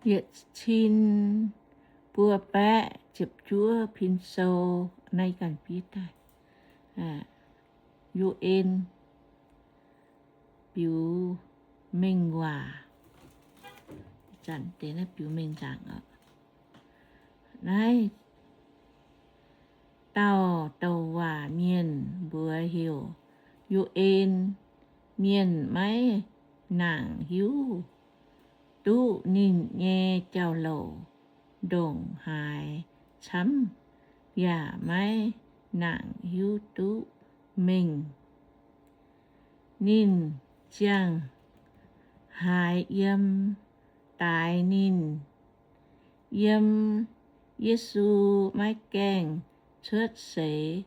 yietc cin buo baeqv ziepc juov pin sou. Naaiv ganh fiev daaih, U N biux mengh waac. Zanc deix naaiv biux mengh nzaangc oc. Naaiv dauh douc waac mienh mbuox heuc U N. Mienh maiv nangc hiuv duqv ninh nyei jauv-louc ndongc haaix camv, yaac maiv nangc hiuv duqv mengh ninh ziangh haaix yiem daaix ninh. Yiem Yesu maiv gaengh cuotv seix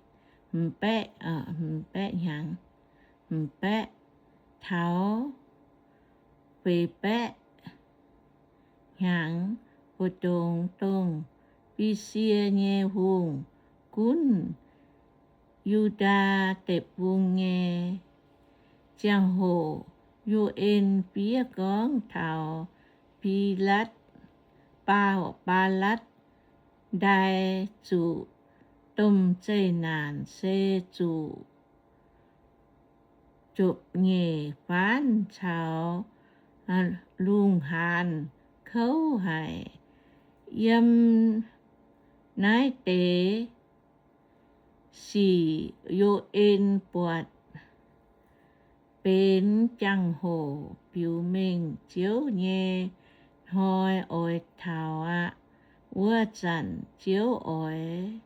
hmz baeqv, hmz baeqv hnyangx, hmz baeqv taux feix baeqv hnyangx, mbu'ndongx dongh Fi^sie nyei hungh gunv Yu^ndaa Deic-Bung nyei ziangh hoc, U N fiev gorngv taux Bilatv, Baa, Baalatv ndai zuqc domh zeqc naanc se zuqc jopv-nyeic faanv caux lungh haanz kouv haic. Yiem naaiv deix sic U N buatc benx jangx-hoc biux mengh Ziouv nyei hnoi oix taux aqv. Wuov zanc Ziouv oix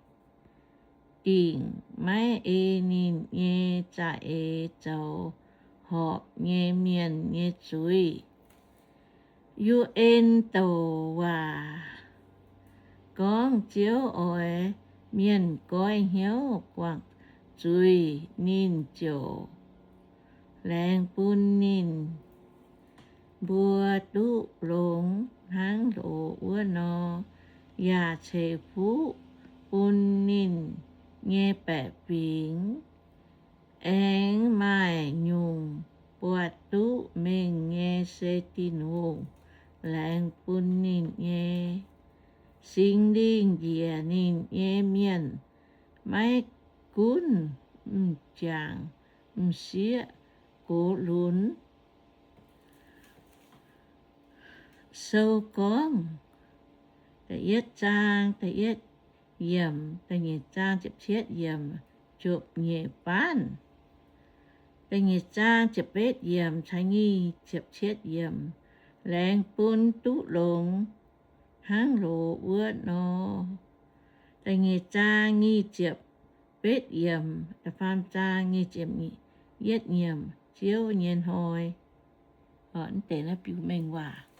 dingc maiv ei ninh nyei za'eix zoux horpc nyei mienh nyei zuiz. U N douc waac gorngv Ziouv oix mienh goiv hnyouv guangc zuiz, ninh ziouc laengz bun ninh mbuo duqv longx hnangv loz wuov nor, yaac ceix fuqv bun ninh nyei baeqc fingx. Aengx maaih nyungc buatc duqv mengh nyei se Tin-Hungh laengz bun ninh nyei. Singx Lingh njiec ninh nyei mienh, maiv gunv m'jangc m'sieqv, gox lunx, sou gorngv da'yietv zaang da'yietv yiemc, da'nyeic zaang ziepc cietv yiemc, jopv-nyeic faanv, da'nyeic zaang ziepc betv yiemc caux nyic ziepc cietv yiemc, laengz bun duqv longx hnangv loz wuov nor. Da'nyeic zaang nyic ziepc betv yiemc, da'faam zaang nyic ziepc yietv yiemc, Ziouv nyei hnoi. Mv deix naaiv biux mengh waac.